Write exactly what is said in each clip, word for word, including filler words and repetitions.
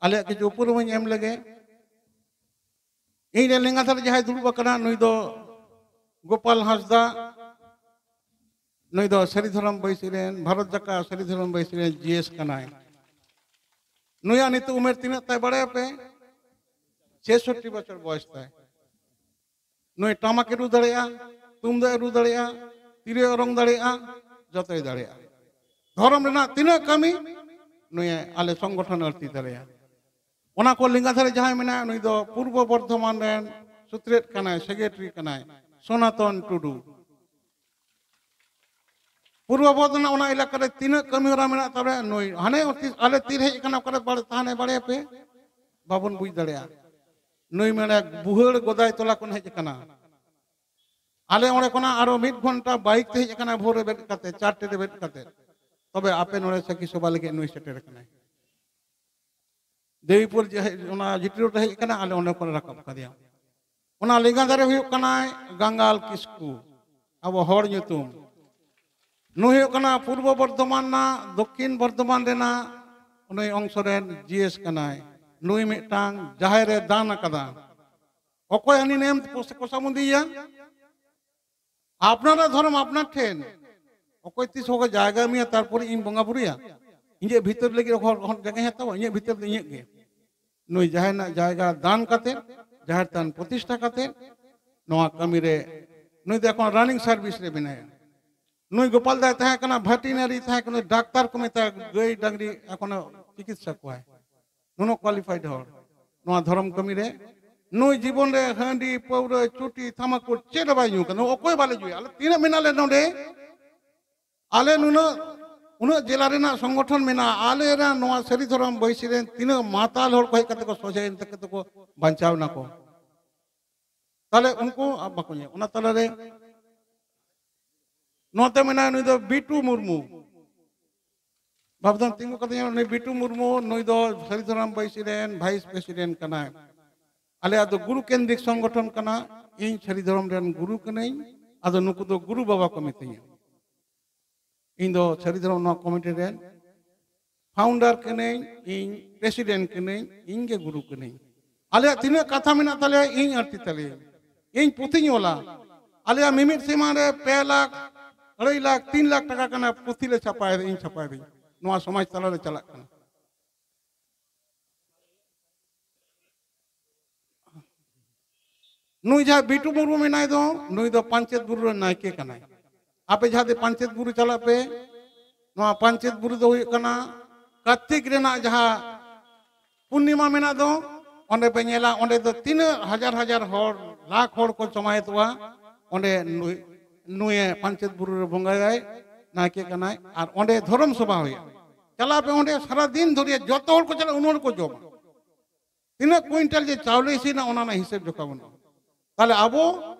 ᱟᱞᱮᱭᱟᱜ ᱠᱤᱪᱷᱩ ᱩᱯᱨᱩᱢ ᱤᱧ ᱮᱢ ᱞᱮᱜᱮ᱾ ᱤᱧ ᱨᱮᱱ ᱞᱮᱸᱜᱟ ᱫᱷᱟᱨᱮ ᱡᱟᱦᱟᱸᱭ ᱫᱩᱲᱩᱵ ᱟᱠᱟᱱᱟ, ᱱᱩᱭ ᱫᱚ ᱜᱳᱯᱟᱞ ᱦᱟᱸᱥᱫᱟ, ᱱᱩᱭ ᱫᱚ ᱥᱟᱹᱨᱤ ᱫᱷᱚᱨᱚᱢ ᱵᱟᱹᱭᱥᱤ ᱨᱮᱱ, ᱵᱷᱟᱨᱚᱛ ᱡᱟᱠᱟᱛ ᱥᱟᱹᱨᱤ ᱫᱷᱚᱨᱚᱢ ᱵᱟᱹᱭᱥᱤ ᱨᱮᱱ ᱡᱤ ᱮᱥ ᱠᱟᱱᱟᱭ᱾ ᱱᱩᱭᱟᱜ ᱱᱤᱛᱚᱜ ᱩᱢᱮᱨ ᱛᱤᱱᱟᱹᱜ ᱛᱟᱭ ᱵᱟᱲᱟᱭᱟᱯᱮ? ᱪᱷᱮᱥᱚᱴᱴᱤ ᱵᱚᱪᱷᱚᱨ ᱵᱚᱭᱮᱥ ᱛᱟᱭ᱾ ᱱᱩᱭ ᱴᱟᱢᱟᱠᱮ ᱨᱩ ᱫᱟᱲᱮᱭᱟᱜᱼᱟ, ᱛᱩᱢᱫᱟᱜ ᱮ ᱨᱩ ᱫᱟᱲᱮᱭᱟᱜᱼᱟ, ᱛᱤᱨᱭᱳ ᱚᱨᱚᱝ ᱫᱟᱲᱮᱭᱟᱜᱼᱟ, ᱡᱚᱛᱚᱭ ᱫᱟᱲᱮᱭᱟᱜᱼᱟ᱾ ᱫᱷᱚᱨᱚᱢ ᱨᱮᱱᱟᱜ ᱛᱤᱱᱟᱹᱜ ᱠᱟᱹᱢᱤ ᱱᱩᱭᱮ ᱟᱞᱮ ᱥᱚᱝᱜᱚᱴᱷᱚᱱ ᱟᱹᱲᱛᱤ ᱫᱟᱲᱮᱭᱟᱜᱼᱟ᱾ ᱚᱱᱟ ᱠᱚ ᱞᱮᱸᱜᱟ ᱫᱷᱟᱨᱮ ᱡᱟᱦᱟᱸᱭ ᱢᱮᱱᱟᱭᱟ, ᱱᱩᱭ ᱫᱚ ᱯᱩᱨᱵᱚ ᱵᱚᱨᱫᱷᱚᱢᱟᱱ ᱨᱮᱱ ᱥᱩᱛᱨᱮᱫ ᱠᱟᱱᱟᱭ, ᱥᱮᱠᱨᱮᱴᱟᱨᱤ ᱠᱟᱱᱟᱭ, ᱥᱚᱱᱟᱛᱚᱱ ᱴᱩᱰᱩ᱾ ᱯᱩᱨᱵᱚ ᱵᱚᱨᱫᱷᱚᱢᱟᱱ ᱚᱱᱟ ᱮᱞᱟᱠᱟ ᱨᱮ ᱛᱤᱱᱟᱹᱜ ᱠᱟᱹᱢᱤ ᱦᱚᱨᱟ ᱢᱮᱱᱟᱜ ᱛᱟᱞᱮᱭᱟ, ᱱᱩᱭ ᱦᱟᱱᱮ ᱚᱛᱤ-, ᱟᱞᱮ ᱛᱤᱨ ᱦᱮᱡ ᱟᱠᱟᱱᱟ, ᱚᱠᱟᱨᱮ ᱵᱟᱲᱮ ᱛᱟᱦᱮᱱᱮ ᱵᱟᱲᱮᱭᱟᱯᱮ, ᱵᱟᱵᱚᱱ ᱵᱩᱡᱽ ᱫᱟᱲᱮᱭᱟᱜᱼᱟ᱾ ᱱᱩᱭ ᱢᱮᱱᱟ ᱵᱩᱦᱟᱹᱲ ᱜᱚᱫᱟᱭ ᱛᱚᱞᱟ ᱠᱷᱚᱱ ᱦᱮᱡ ᱟᱠᱟᱱᱟ᱾ ᱟᱞᱮ ᱚᱸᱰᱮ ᱠᱷᱚᱱᱟᱜ ᱟᱨᱚ ᱢᱤᱫ ᱜᱷᱚᱱᱴᱟ ᱵᱟᱭᱤᱠ ᱛᱮ ᱦᱮᱡ ᱟᱠᱟᱱᱟ, ᱵᱷᱳᱨ ᱨᱮ ᱵᱮᱨᱮᱫ ᱠᱟᱛᱮ, ᱪᱟᱨᱴᱮ ᱨᱮ ᱵᱮᱨᱮᱫ ᱠᱟᱛᱮ᱾ ᱛᱚᱵᱮ ᱟᱯᱮ ᱱᱚᱰᱮ ᱥᱟᱹᱠᱷᱤ ᱥᱚᱵᱷᱟ ᱞᱟᱹᱜᱤᱫ ᱱᱩᱭ ᱥᱮᱴᱮᱨ ᱟᱠᱟᱱᱟᱭ᱾ ᱫᱮᱵᱤᱯᱩᱨ ᱡᱮ ᱦᱮᱡ, ᱚᱱᱟ ᱡᱤᱴᱤ ᱨᱳᱰ ᱨᱮ ᱦᱮᱡ ᱟᱠᱟᱱᱟ, ᱟᱞᱮ ᱚᱸᱰᱮ ᱠᱷᱚᱱ ᱞᱮ ᱨᱟᱠᱟᱵ ᱠᱟᱫᱮᱭᱟ᱾ ᱚᱱᱟ ᱞᱮᱸᱜᱟ ᱫᱷᱟᱨᱮ ᱦᱩᱭᱩᱜ ᱠᱟᱱᱟᱭ ᱜᱟᱝᱜᱟᱞ ᱠᱤᱥᱠᱩ, ᱟᱵᱚ ᱦᱚᱲ ᱧᱩᱛᱩᱢ᱾ ᱱᱩᱭ ᱦᱩᱭᱩᱜ ᱠᱟᱱᱟ ᱯᱩᱨᱵᱚ ᱵᱚᱨᱫᱷᱚᱢᱟᱱ ᱨᱮᱱᱟᱜ, ᱫᱚᱠᱠᱷᱤᱱ ᱵᱚᱨᱫᱷᱚᱢᱟᱱ ᱨᱮᱱᱟᱜ ᱱᱩᱭ ᱚᱝᱥᱚ ᱨᱮᱱ ᱡᱤ ᱮᱥ ᱠᱟᱱᱟᱭ᱾ ᱱᱩᱭ ᱢᱤᱫᱴᱟᱝ ᱡᱟᱦᱮᱨ ᱮ ᱫᱟᱱ ᱟᱠᱟᱫᱟ᱾ ᱚᱠᱚᱭ ᱦᱟᱹᱱᱤ ᱱᱮᱢ ᱠᱚᱥᱟ-, ᱠᱚᱥᱟᱢᱩᱫᱤᱭᱟ? ᱟᱯᱱᱟᱨᱟᱜ ᱫᱷᱚᱨᱚᱢ ᱟᱯᱱᱟᱨ ᱴᱷᱮᱱ᱾ ᱚᱠᱚᱭ ᱛᱤᱥ ᱦᱚᱸ ᱡᱟᱭᱜᱟ ᱮᱢᱟᱭᱟ, ᱛᱟᱨᱯᱚᱨᱮ ᱤᱧ ᱵᱚᱸᱜᱟ ᱵᱩᱨᱩᱭᱟ? ᱤᱧᱟᱹᱜ ᱵᱷᱤᱛᱟᱹᱨ ᱞᱟᱹᱜᱤᱫ ᱦᱚᱲ, ᱦᱚᱲ ᱡᱟᱭᱜᱟᱧ ᱦᱟᱛᱟᱣᱟ? ᱤᱧᱟᱹᱜ ᱵᱷᱤᱛᱟᱹᱨ ᱫᱚ ᱤᱧᱟᱹᱜ ᱜᱮ᱾ ᱱᱩᱭ ᱡᱟᱦᱮᱨ ᱨᱮᱱᱟᱜ ᱡᱟᱭᱜᱟ ᱫᱟᱱ ᱠᱟᱛᱮ, ᱡᱟᱦᱮᱨ ᱛᱷᱟᱱ ᱯᱨᱚᱛᱤᱥᱴᱷᱟ ᱠᱟᱛᱮ, ᱱᱚᱣᱟ ᱠᱟᱹᱢᱤ ᱨᱮ ᱱᱩᱭ ᱫᱚ ᱮᱠᱷᱚᱱ running service ᱨᱮ ᱢᱮᱱᱟᱭᱟ᱾ ᱱᱩᱭ ᱜᱳᱯᱟᱞ ᱫᱟᱭ ᱛᱟᱦᱮᱸ ᱠᱟᱱᱟ, veterinary ᱛᱟᱦᱮᱸ ᱠᱟᱱᱟ, ᱰᱟᱠᱛᱟᱨ ᱠᱚ ᱢᱮᱛᱟᱭᱟ, ᱜᱟᱹᱭ ᱰᱟᱝᱨᱤ ᱮᱠᱷᱚᱱᱳ ᱪᱤᱠᱤᱛᱥᱟ ᱠᱚᱣᱟᱭ᱾ ᱱᱩᱱᱟᱹᱜ qualified ᱦᱚᱲ ᱱᱚᱣᱟ ᱫᱷᱚᱨᱚᱢ ᱠᱟᱹᱢᱤ ᱨᱮ᱾ ᱱᱩᱭ ᱡᱤᱵᱚᱱ ᱨᱮ ᱦᱟᱺᱰᱤ, ᱯᱟᱹᱣᱨᱟᱹ, ᱪᱩᱴᱤ, ᱛᱷᱟᱢᱟᱠᱩᱨ ᱪᱮᱫ ᱦᱚᱸ ᱵᱟᱭ ᱧᱩ ᱠᱟᱱᱟ᱾ ᱚᱠᱚᱭ ᱵᱟᱞᱮ ᱧᱩᱭᱟ? ᱟᱞᱮ ᱛᱤᱱᱟᱹᱜ ᱢᱮᱱᱟᱜ ᱞᱮ ᱱᱚᱰᱮ, ᱟᱞᱮ ᱱᱩᱱᱟᱹᱜ, ᱩᱱᱟᱹᱜ ᱡᱮᱞᱟ ᱨᱮᱱᱟᱜ ᱥᱚᱝᱜᱚᱴᱷᱚᱱ ᱢᱮᱱᱟᱜᱼᱟ, ᱟᱞᱮ ᱨᱮᱱ ᱱᱚᱣᱟ ᱥᱟᱹᱨᱤ ᱫᱷᱚᱨᱚᱢ ᱵᱟᱹᱭᱥᱤ ᱨᱮᱱ ᱛᱤᱱᱟᱹᱜ ᱢᱟᱛᱟᱞ ᱦᱚᱲ ᱠᱚ ᱦᱮᱡ ᱠᱟᱛᱮ ᱠᱚ ᱥᱚᱡᱷᱮ ᱮᱱ ᱛᱮᱠᱚ ᱵᱟᱧᱪᱟᱣ ᱱᱟᱠᱚ᱾ ᱛᱟᱦᱞᱮ ᱩᱱᱠᱩ ᱟᱨ ᱵᱟᱠᱚ ᱧᱮᱞ᱾ ᱚᱱᱟ ᱛᱟᱞᱟᱨᱮ ᱱᱚᱛᱮ ᱢᱮᱱᱟᱭᱟ ᱱᱩᱭ ᱫᱚ ᱵᱤᱴᱩ ᱢᱩᱨᱢᱩ᱾ ᱵᱷᱟᱵᱽᱫᱷᱚᱱ ᱛᱤᱸᱜᱩ ᱠᱟᱛᱮ ᱧᱮᱞ, ᱱᱩᱭ ᱵᱤᱴᱩ ᱢᱩᱨᱢᱩ, ᱱᱩᱭ ᱫᱚ ᱥᱟᱹᱨᱤ ᱫᱷᱚᱨᱚᱢ ᱵᱟᱹᱭᱥᱤ ᱨᱮᱱ vice president ᱠᱟᱱᱟᱭ᱾ ᱟᱞᱮᱭᱟᱜ ᱫᱚ ᱜᱩᱨᱩ ᱠᱮᱱᱫᱨᱤᱠ ᱥᱚᱝᱜᱚᱴᱷᱚᱱ ᱠᱟᱱᱟ᱾ ᱤᱧ ᱥᱟᱹᱨᱤ ᱫᱷᱚᱨᱚᱢ ᱨᱮᱱ ᱜᱩᱨᱩ ᱠᱟᱹᱱᱟᱹᱧ, ᱟᱫᱚ ᱱᱩᱠᱩ ᱫᱚ ᱜᱩᱨᱩ ᱵᱟᱵᱟ ᱠᱚ ᱢᱤᱛᱟᱹᱧᱟ᱾ ᱤᱧ ᱫᱚ ᱥᱟᱹᱨᱤ ᱫᱷᱚᱨᱚᱢ ᱱᱚᱣᱟ ᱠᱚᱢᱤᱴᱤ ᱨᱮᱱ ᱯᱷᱟᱣᱩᱱᱰᱟᱨ ᱠᱟᱹᱱᱟᱹᱧ, ᱤᱧ ᱯᱨᱮᱥᱤᱰᱮᱱᱴ ᱠᱟᱹᱱᱟᱹᱧ, ᱤᱧ ᱜᱮ ᱜᱩᱨᱩ ᱠᱟᱹᱱᱟᱹᱧ᱾ ᱟᱞᱮᱭᱟᱜ ᱛᱤᱱᱟᱹᱜ ᱠᱟᱛᱷᱟ ᱢᱮᱱᱟᱜ ᱛᱟᱞᱮᱭᱟ, ᱤᱧ ᱟᱹᱲᱛᱤ ᱛᱟᱞᱮᱭᱟᱹᱧ, ᱤᱧ ᱯᱩᱛᱷᱤᱧ ᱚᱞᱟ᱾ ᱟᱞᱮᱭᱟᱜ ᱢᱤᱢᱤᱫ ᱥᱮᱨᱢᱟ ᱨᱮ ᱯᱮ ᱞᱟᱠᱷ, ᱟᱹᱲᱟᱹᱭ ᱞᱟᱠᱷ, ᱛᱤᱱ ᱞᱟᱠᱷ ᱴᱟᱠᱟ ᱠᱟᱱᱟ ᱯᱩᱛᱷᱤ ᱞᱮ ᱪᱷᱟᱯᱟᱭᱮᱫᱟ, ᱤᱧ ᱪᱷᱟᱯᱟᱭᱮᱫᱟᱹᱧ᱾ ᱱᱚᱣᱟ ᱥᱚᱢᱟᱡᱽ ᱛᱟᱞᱟᱨᱮ ᱪᱟᱞᱟᱜ ᱠᱟᱱᱟ᱾ ᱱᱩᱭ ᱡᱟᱦᱟᱸᱭ ᱵᱤᱴᱩ ᱢᱩᱨᱢᱩ ᱢᱮᱱᱟᱭ ᱫᱚ, ᱱᱩᱭ ᱫᱚ ᱯᱟᱧᱪᱮᱛ ᱵᱩᱨᱩ ᱨᱮᱱ ᱱᱟᱭᱠᱮ ᱠᱟᱱᱟᱭ᱾ ᱟᱯᱮ ᱡᱟᱦᱟᱸ ᱛᱤᱥ ᱯᱟᱧᱪᱮᱛ ᱵᱩᱨᱩ ᱪᱟᱞᱟᱜ ᱯᱮ, ᱱᱚᱣᱟ ᱯᱟᱧᱪᱮᱛ ᱵᱩᱨᱩ ᱫᱚ ᱦᱩᱭᱩᱜ ᱠᱟᱱᱟ ᱠᱟᱨᱛᱤᱠ ᱨᱮᱱᱟᱜ ᱡᱟᱦᱟᱸ ᱯᱩᱨᱱᱤᱢᱟ ᱢᱮᱱᱟᱜ ᱫᱚ, ᱚᱸᱰᱮ ᱯᱮ ᱧᱮᱞᱟ, ᱚᱸᱰᱮ ᱫᱚ ᱛᱤᱱᱟᱹᱜ ᱦᱟᱡᱟᱨ ᱦᱟᱡᱟᱨ ᱦᱚᱲ, ᱞᱟᱠᱷ ᱦᱚᱲ ᱠᱚ ᱡᱚᱢᱟᱭᱮᱛᱚᱜᱼᱟ᱾ ᱚᱸᱰᱮ ᱱᱩᱭ, ᱱᱩᱭᱮ ᱯᱟᱧᱪᱮᱛ ᱵᱩᱨᱩ ᱨᱮ ᱵᱚᱸᱜᱟᱭᱟᱭ, ᱱᱟᱭᱠᱮ ᱠᱟᱱᱟᱭ, ᱟᱨ ᱚᱸᱰᱮ ᱫᱷᱚᱨᱚᱢ ᱥᱚᱵᱷᱟ ᱦᱩᱭᱩᱜᱼᱟ᱾ ᱪᱟᱞᱟᱜ ᱯᱮ ᱚᱸᱰᱮ, ᱥᱟᱨᱟ ᱫᱤᱱ ᱫᱷᱚᱨᱮ ᱡᱚᱛᱚ ᱦᱚᱲ ᱠᱚ ᱪᱟᱞᱟᱜᱼᱟ, ᱩᱱ ᱦᱚᱲ ᱠᱚ ᱡᱚᱢᱟ᱾ ᱛᱤᱱᱟᱹᱜ ᱠᱩᱭᱤᱱᱴᱟᱞ ᱡᱮ ᱪᱟᱣᱞᱮ ᱤᱥᱤᱱᱟ, ᱚᱱᱟ ᱨᱮᱱᱟᱜ ᱦᱤᱥᱟᱹᱵ ᱡᱚᱠᱷᱟ ᱵᱟᱹᱱᱩᱜᱼᱟ᱾ ᱛᱟᱦᱞᱮ ᱟᱵᱚ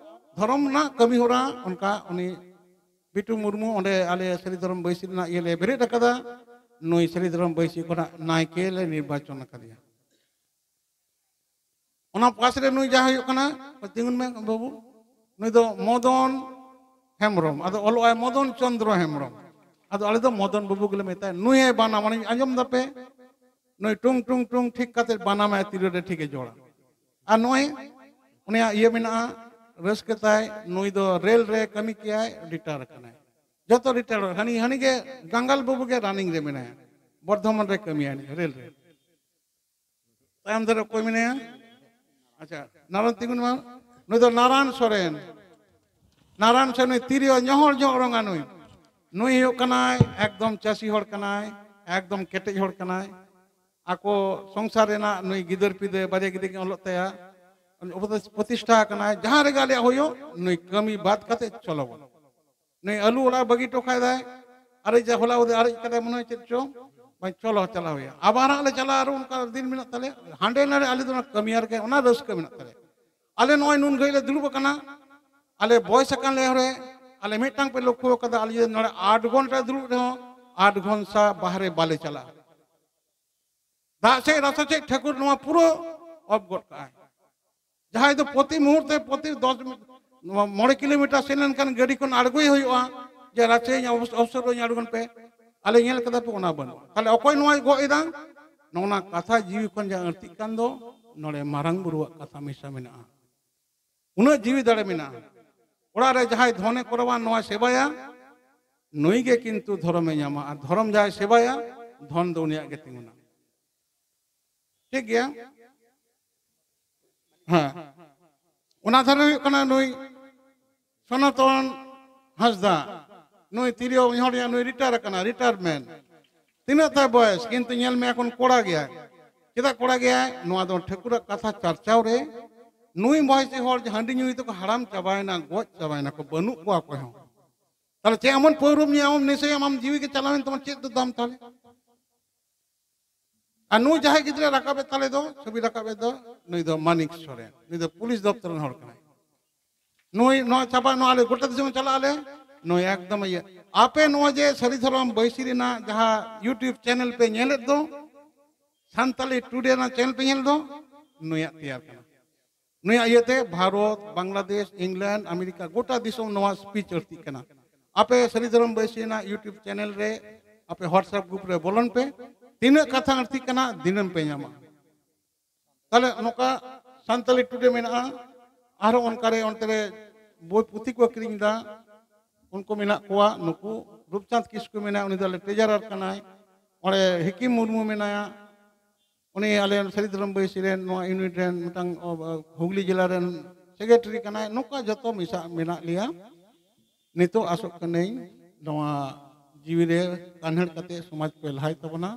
ᱫᱷᱚᱨᱚᱢ ᱨᱮᱱᱟᱜ ᱠᱟᱹᱢᱤ ᱦᱚᱨᱟ ᱚᱱᱠᱟ ᱩᱱᱤ ᱵᱤᱴᱩ ᱢᱩᱨᱢᱩ ᱚᱸᱰᱮ ᱟᱞᱮ ᱥᱟᱹᱨᱤ ᱫᱷᱚᱨᱚᱢ ᱵᱟᱹᱭᱥᱤ ᱨᱮᱱᱟᱜ ᱤᱭᱟᱹ ᱞᱮ ᱵᱮᱨᱮᱫ ᱟᱠᱟᱫᱟ᱾ ᱱᱩᱭ ᱥᱟᱹᱨᱤ ᱫᱷᱚᱨᱚᱢ ᱵᱟᱹᱭᱥᱤ ᱠᱷᱚᱱᱟᱜ ᱱᱟᱭᱠᱮ ᱞᱮ ᱱᱤᱨᱵᱟᱪᱚᱱ ᱟᱠᱟᱫᱮᱭᱟ᱾ ᱚᱱᱟ ᱯᱟᱥ ᱨᱮ ᱱᱩᱭ ᱡᱟᱦᱟᱸ ᱦᱩᱭᱩᱜ ᱠᱟᱱᱟ, ᱛᱤᱸᱜᱩᱱ ᱢᱮ ᱵᱟᱹᱵᱩ, ᱱᱩᱭ ᱫᱚ ᱢᱚᱫᱚᱱ ᱦᱮᱢᱵᱨᱚᱢ, ᱟᱫᱚ ᱚᱞᱚᱜ ᱟᱭ ᱢᱚᱫᱚᱱ ᱪᱚᱱᱫᱨᱚ ᱦᱮᱢᱵᱨᱚᱢ, ᱟᱫᱚ ᱟᱞᱮ ᱫᱚ ᱢᱚᱫᱚᱱ ᱵᱟᱹᱵᱩ ᱜᱮᱞᱮ ᱢᱮᱛᱟᱭᱟ᱾ ᱱᱩᱭ ᱮ ᱵᱟᱱᱟᱢ, ᱟᱸᱡᱚᱢ ᱫᱟᱯᱮ? ᱱᱩᱭ ᱴᱩᱝ ᱴᱩᱝ ᱴᱩᱝ ᱴᱷᱤᱠ ᱠᱟᱛᱮ ᱵᱟᱱᱟᱢᱟᱭ, ᱛᱤᱨᱭᱳ ᱨᱮ ᱴᱷᱤᱠᱮ ᱡᱚᱲᱟ᱾ ᱟᱨ ᱱᱚᱜᱼᱚᱭ ᱩᱱᱤᱭᱟᱜ ᱤᱭᱟᱹ ᱢᱮᱱᱟᱜᱼᱟ, ᱨᱟᱹᱥᱠᱟᱹ ᱛᱟᱭ, ᱱᱩᱭ ᱫᱚ ᱨᱮᱞ ᱨᱮ ᱠᱟᱹᱢᱤ ᱠᱮᱭᱟᱭ, ᱨᱤᱴᱟᱭᱟᱨ ᱟᱠᱟᱱᱟᱭ᱾ ᱡᱚᱛᱚ ᱨᱤᱴᱟᱭᱟᱨ, ᱦᱟᱹᱱᱤ, ᱦᱟᱹᱱᱤ ᱜᱮ ᱜᱟᱝᱜᱟᱞ ᱵᱟᱹᱵᱩ ᱜᱮ ᱨᱟᱱᱤᱝ ᱨᱮ ᱢᱮᱱᱟᱭᱟ, ᱵᱚᱨᱫᱷᱚᱢᱟᱱ ᱨᱮ ᱠᱟᱹᱢᱤᱭᱟᱭ ᱨᱮᱞ ᱨᱮ᱾ ᱛᱟᱭᱚᱢ ᱫᱷᱟᱨᱮ ᱚᱠᱚᱭ ᱢᱮᱱᱟᱭᱟ? ᱟᱪᱪᱷᱟ, ᱱᱟᱨᱟᱭᱚᱱ ᱛᱤᱸᱜᱩᱱ ᱢᱟ᱾ ᱱᱩᱭ ᱫᱚ ᱱᱟᱨᱟᱭᱚᱱ ᱥᱚᱨᱮᱱ᱾ ᱱᱟᱨᱟᱭᱚᱱ ᱥᱚᱨᱮᱱ ᱱᱩᱭ ᱛᱤᱨᱭᱳ ᱧᱚᱦᱚᱲ ᱧᱚᱜ ᱨᱚᱝᱟ ᱱᱩᱭ᱾ ᱱᱩᱭ ᱦᱩᱭᱩᱜ ᱠᱟᱱᱟᱭ ᱮᱠᱫᱚᱢ ᱪᱟᱹᱥᱤ ᱦᱚᱲ ᱠᱟᱱᱟᱭ, ᱮᱠᱫᱚᱢ ᱠᱮᱴᱮᱡ ᱦᱚᱲ ᱠᱟᱱᱟᱭ᱾ ᱟᱠᱚ ᱥᱚᱝᱥᱟᱨ ᱨᱮᱱᱟᱜ ᱱᱩᱭ ᱜᱤᱫᱟᱹᱨ ᱯᱤᱫᱟᱹᱨ ᱵᱟᱨᱭᱟ ᱜᱤᱫᱟᱹᱨ ᱠᱤᱱ ᱚᱞᱚᱜ ᱛᱟᱭᱟ, ᱩᱱᱤ ᱩᱯᱚᱫᱮᱥ ᱯᱨᱚᱛᱤᱥᱴᱷᱟ ᱠᱟᱱᱟᱭ᱾ ᱡᱟᱦᱟᱸ ᱨᱮᱜᱮ ᱟᱞᱮᱭᱟᱜ ᱦᱩᱭᱩᱜ, ᱱᱩᱭ ᱠᱟᱹᱢᱤ ᱵᱟᱫ ᱠᱟᱛᱮ ᱪᱚᱞᱚ ᱵᱚᱱ᱾ ᱱᱩᱭ ᱟᱹᱞᱩ ᱚᱲᱟᱜ ᱵᱟᱹᱜᱤ ᱦᱚᱴᱚ ᱠᱟᱭ ᱫᱟᱭ, ᱟᱨᱮᱡ ᱦᱚᱞᱟ ᱩᱫᱤ ᱟᱨᱮᱡ ᱠᱟᱫᱟᱭ, ᱢᱚᱱᱮ ᱦᱚᱭ ᱪᱮᱫ ᱪᱚ, ᱵᱟᱝ, ᱪᱚᱞᱚ ᱪᱟᱞᱟᱣ ᱦᱩᱭᱩᱜᱼᱟ᱾ ᱟᱵᱟᱨ ᱦᱟᱸᱜ ᱞᱮ ᱪᱟᱞᱟᱜᱼᱟ, ᱟᱨᱚ ᱚᱱᱠᱟ ᱫᱤᱱ ᱢᱮᱱᱟᱜ ᱛᱟᱞᱮᱭᱟ᱾ ᱦᱟᱸᱰᱮ ᱱᱟᱰᱮ ᱟᱞᱮ ᱫᱚ ᱚᱱᱟ ᱠᱟᱹᱢᱤᱭᱟᱹ ᱨᱮᱜᱮ ᱚᱱᱟ ᱨᱟᱹᱥᱠᱟᱹ ᱢᱮᱱᱟᱜ ᱛᱟᱞᱮᱭᱟ᱾ ᱟᱞᱮ ᱱᱚᱜᱼᱚᱭ ᱱᱩᱱ ᱜᱷᱟᱹᱲᱤᱡ ᱞᱮ ᱫᱩᱲᱩᱵ ᱟᱠᱟᱱᱟ, ᱟᱞᱮ ᱵᱚᱭᱮᱥ ᱟᱠᱟᱱ ᱞᱮ ᱨᱮ, ᱟᱞᱮ ᱢᱤᱫᱴᱟᱝ ᱯᱮ ᱞᱚᱠᱠᱷᱚ ᱟᱠᱟᱫᱟ, ᱟᱞᱮ ᱡᱩᱫᱤ ᱱᱚᱰᱮ ᱟᱴ ᱜᱷᱚᱱᱴᱟ ᱫᱩᱲᱩᱵ ᱨᱮᱦᱚᱸ, ᱟᱴ ᱜᱷᱚᱱᱴᱟ ᱵᱟᱦᱨᱮ ᱵᱟᱞᱮ ᱪᱟᱞᱟᱜᱼᱟ᱾ ᱫᱟᱜ ᱥᱮᱫ ᱨᱟᱥᱟ ᱥᱮᱫ ᱴᱷᱟᱹᱠᱩᱨ ᱱᱚᱣᱟ ᱯᱩᱨᱟᱹ ᱚᱯᱷ ᱜᱚᱫ ᱠᱟᱜᱼᱟᱭ᱾ ᱡᱟᱦᱟᱸᱭ ᱫᱚ ᱯᱨᱚᱛᱤ ᱢᱩᱦᱩᱨᱛᱮ, ᱯᱨᱚᱛᱤ ᱫᱚᱥ ᱢᱤᱱᱤᱴ, ᱱᱚᱣᱟ ᱢᱚᱬᱮ ᱠᱤᱞᱳᱢᱤᱴᱟᱨ ᱥᱮᱱ ᱞᱮᱱᱠᱷᱟᱱ ᱜᱟᱹᱰᱤ ᱠᱷᱚᱱ ᱟᱬᱜᱚᱭ ᱦᱩᱭᱩᱜᱼᱟ, ᱡᱮ ᱨᱟᱥᱮᱧ ᱚᱵᱚᱥ-, ᱚᱵᱥᱚᱨ ᱨᱮᱧ ᱟᱬᱜᱚᱱ ᱯᱮ᱾ ᱟᱞᱮ ᱧᱮᱞ ᱠᱟᱫᱟ ᱯᱮ, ᱚᱱᱟ ᱵᱟᱹᱱᱩᱜᱼᱟ᱾ ᱛᱟᱦᱞᱮ ᱚᱠᱚᱭ ᱱᱚᱣᱟᱭ ᱜᱚᱜ ᱮᱫᱟ? ᱱᱚᱜᱼᱚ ᱱᱟ ᱠᱟᱛᱷᱟ ᱡᱤᱣᱤ ᱠᱷᱚᱱ ᱡᱟᱦᱟᱸ ᱟᱹᱲᱛᱤᱜ ᱠᱟᱱ ᱫᱚ, ᱱᱚᱰᱮ ᱢᱟᱨᱟᱝ ᱵᱩᱨᱩᱣᱟᱜ ᱠᱟᱛᱷᱟ ᱢᱮᱥᱟ ᱢᱮᱱᱟᱜᱼᱟ᱾ ᱩᱱᱟᱹᱜ ᱡᱤᱣᱤ ᱫᱟᱲᱮ ᱢᱮᱱᱟᱜᱼᱟ᱾ ᱚᱲᱟᱜ ᱨᱮ ᱡᱟᱦᱟᱸᱭ ᱫᱷᱚᱱᱮ ᱠᱚᱨᱟᱣᱟ, ᱱᱚᱣᱟ ᱥᱮᱵᱟᱭᱟ, ᱱᱩᱭ ᱜᱮ ᱠᱤᱱᱛᱩ ᱫᱷᱚᱨᱚᱢᱮ ᱧᱟᱢᱟ᱾ ᱟᱨ ᱫᱷᱚᱨᱚᱢ ᱡᱟᱦᱟᱸᱭ ᱥᱮᱵᱟᱭᱟ, ᱫᱷᱚᱱ ᱫᱚ ᱩᱱᱤᱭᱟᱜ ᱜᱮ ᱛᱤᱸᱜᱩᱱᱟ᱾ ᱴᱷᱤᱠ ᱜᱮᱭᱟ? ᱦᱮᱸ, ᱚᱱᱟ ᱫᱷᱟᱨᱮ ᱦᱩᱭᱩᱜ ᱠᱟᱱᱟ ᱱᱩᱭ ᱥᱚᱱᱟᱛᱚᱱ ᱦᱟᱸᱥᱫᱟ, ᱱᱩᱭ ᱛᱤᱨᱭᱳ ᱩᱱᱤ ᱦᱚᱲ ᱱᱩᱭ ᱨᱤᱴᱟᱭᱟᱨ ᱟᱠᱟᱱᱟ, ᱨᱤᱴᱟᱭᱟᱨᱢᱮᱱᱴ᱾ ᱛᱤᱱᱟᱹᱜ ᱛᱟᱭ ᱵᱚᱭᱮᱥ? ᱠᱤᱱᱛᱩ ᱧᱮᱞ ᱢᱮ, ᱮᱠᱷᱚᱱ ᱠᱚᱲᱟ ᱜᱮᱭᱟᱭ᱾ ᱪᱮᱫᱟᱜ ᱠᱚᱲᱟ ᱜᱮᱭᱟᱭ? ᱱᱚᱣᱟ ᱫᱚ ᱴᱷᱟᱹᱠᱩᱨᱟᱜ ᱠᱟᱛᱷᱟ ᱪᱟᱨᱪᱟᱣ ᱨᱮ᱾ ᱱᱩᱭ ᱵᱚᱭᱮᱥᱤ ᱦᱚᱲ ᱡᱮ ᱦᱟᱺᱰᱤ ᱧᱩᱭ ᱛᱮᱠᱚ ᱦᱟᱲᱟᱢ ᱪᱟᱵᱟᱭᱮᱱᱟ, ᱜᱚᱡ ᱪᱟᱵᱟᱭᱮᱱᱟ ᱠᱚ, ᱵᱟᱹᱱᱩᱜ ᱠᱚᱣᱟ ᱚᱠᱚᱭ ᱦᱚᱸ᱾ ᱛᱟᱦᱞᱮ ᱪᱮᱫ ᱮᱢᱚᱱ ᱯᱟᱹᱣᱨᱟᱹᱢ ᱧᱩᱭᱟ, ᱟᱢ ᱱᱤᱥᱟᱹᱭᱟᱢ, ᱟᱢ ᱡᱤᱣᱤ ᱜᱮ ᱪᱟᱞᱟᱣᱮᱱ ᱛᱟᱢᱟ, ᱪᱮᱫ ᱫᱚ ᱫᱟᱢ ᱛᱟᱦᱞᱮ? ᱟᱨ ᱱᱩᱭ ᱡᱟᱦᱟᱸᱭ ᱜᱤᱫᱽᱨᱟᱹ ᱨᱟᱠᱟᱵᱮᱫ ᱛᱟᱞᱮ ᱫᱚ, ᱪᱷᱚᱵᱤ ᱨᱟᱠᱟᱵᱮᱫ ᱫᱚ, ᱱᱩᱭ ᱫᱚ ᱢᱟᱱᱤᱠ ᱥᱚᱨᱮᱱ, ᱱᱩᱭ ᱫᱚ ᱯᱩᱞᱤᱥ ᱫᱚᱯᱛᱚᱨ ᱨᱮᱱ ᱦᱚᱲ ᱠᱟᱱᱟᱭ᱾ ᱱᱩᱭ ᱱᱚᱣᱟ ᱪᱟᱵᱟ, ᱱᱚᱣᱟ ᱟᱞᱮ ᱜᱚᱴᱟ ᱫᱤᱥᱚᱢ ᱪᱟᱞᱟᱜ ᱟᱞᱮ, ᱱᱩᱭ ᱮᱠᱫᱚᱢ ᱤᱭᱟᱹ᱾ ᱟᱯᱮ ᱱᱚᱣᱟ ᱡᱮ ᱥᱟᱹᱨᱤ ᱫᱷᱚᱨᱚᱢ ᱵᱟᱹᱭᱥᱤ ᱨᱮᱱᱟᱜ ᱡᱟᱦᱟᱸ YouTube ᱪᱮᱱᱮᱞ ᱯᱮ ᱧᱮᱞᱮᱫ ᱫᱚ, ᱥᱟᱱᱛᱟᱞᱤ ᱴᱩᱰᱮ ᱨᱮᱱᱟᱜ ᱪᱮᱱᱮᱞ ᱯᱮ ᱧᱮᱞ ᱫᱚ, ᱱᱩᱭᱟᱜ ᱛᱮᱭᱟᱨ ᱠᱟᱱᱟ᱾ ᱱᱩᱭᱟᱜ ᱤᱭᱟᱹᱛᱮ ᱵᱷᱟᱨᱚᱛ, ᱵᱟᱝᱞᱟᱫᱮᱥ, ᱤᱝᱞᱮᱱᱰ, ᱟᱢᱮᱨᱤᱠᱟ, ᱜᱚᱴᱟ ᱫᱤᱥᱚᱢ ᱱᱚᱣᱟ ᱥᱯᱤᱪ ᱟᱹᱲᱛᱤᱜ ᱠᱟᱱᱟ᱾ ᱟᱯᱮ ᱥᱟᱹᱨᱤ ᱫᱷᱚᱨᱚᱢ ᱵᱟᱹᱭᱥᱤ ᱨᱮᱱᱟᱜ YouTube ᱪᱮᱱᱮᱞ ᱨᱮ, ᱟᱯᱮ WhatsApp ᱜᱨᱩᱯ ᱨᱮ ᱵᱚᱞᱚᱱ ᱯᱮ, ᱛᱤᱱᱟᱹᱜ ᱠᱟᱛᱷᱟ ᱟᱹᱲᱛᱤᱜ ᱠᱟᱱᱟ, ᱫᱤᱱᱟᱹᱢ ᱯᱮ ᱧᱟᱢᱟ᱾ ᱛᱟᱦᱞᱮ ᱱᱚᱝᱠᱟ ᱥᱟᱱᱛᱟᱞᱤ ᱴᱩᱰᱮ ᱢᱮᱱᱟᱜᱼᱟ, ᱟᱨᱦᱚᱸ ᱚᱱᱠᱟ ᱨᱮ ᱚᱱᱛᱮ ᱨᱮ ᱵᱳᱭ ᱯᱩᱛᱷᱤ ᱠᱚ ᱟᱹᱠᱷᱨᱤᱧ ᱮᱫᱟ, ᱩᱱᱠᱩ ᱢᱮᱱᱟᱜ ᱠᱚᱣᱟ᱾ ᱱᱩᱠᱩ ᱨᱩᱯᱪᱟᱸᱫᱽ ᱠᱤᱥᱠᱩ ᱢᱮᱱᱟᱭᱟ, ᱩᱱᱤ ᱫᱚ ᱟᱞᱮ ᱴᱨᱮᱡᱟᱨᱟᱨ ᱠᱟᱱᱟᱭ᱾ ᱚᱸᱰᱮ ᱦᱤᱠᱤᱢ ᱢᱩᱨᱢᱩ ᱢᱮᱱᱟᱭᱟ, ᱩᱱᱤ ᱟᱞᱮ ᱥᱟᱹᱨᱤ ᱫᱷᱚᱨᱚᱢ ᱵᱟᱹᱭᱥᱤ ᱨᱮᱱ ᱱᱚᱣᱟ ᱤᱭᱩᱱᱤᱴ ᱨᱮᱱ ᱢᱤᱫᱴᱟᱝ, ᱚ, ᱦᱩᱜᱽᱞᱤ ᱡᱮᱞᱟ ᱨᱮᱱ ᱥᱮᱠᱨᱮᱴᱟᱨᱤ ᱠᱟᱱᱟᱭ᱾ ᱱᱚᱝᱠᱟ ᱡᱚᱛᱚ ᱢᱮᱥᱟ ᱢᱮᱱᱟᱜ ᱞᱮᱭᱟ᱾ ᱱᱤᱛᱚᱜ ᱟᱥᱚᱜ ᱠᱟᱹᱱᱟᱹᱧ ᱱᱚᱣᱟ ᱡᱤᱣᱤ ᱨᱮ ᱠᱟᱱᱦᱮᱲ ᱠᱟᱛᱮ ᱥᱚᱢᱟᱡᱽ ᱯᱮ ᱞᱟᱦᱟᱭ ᱛᱟᱵᱚᱱᱟ᱾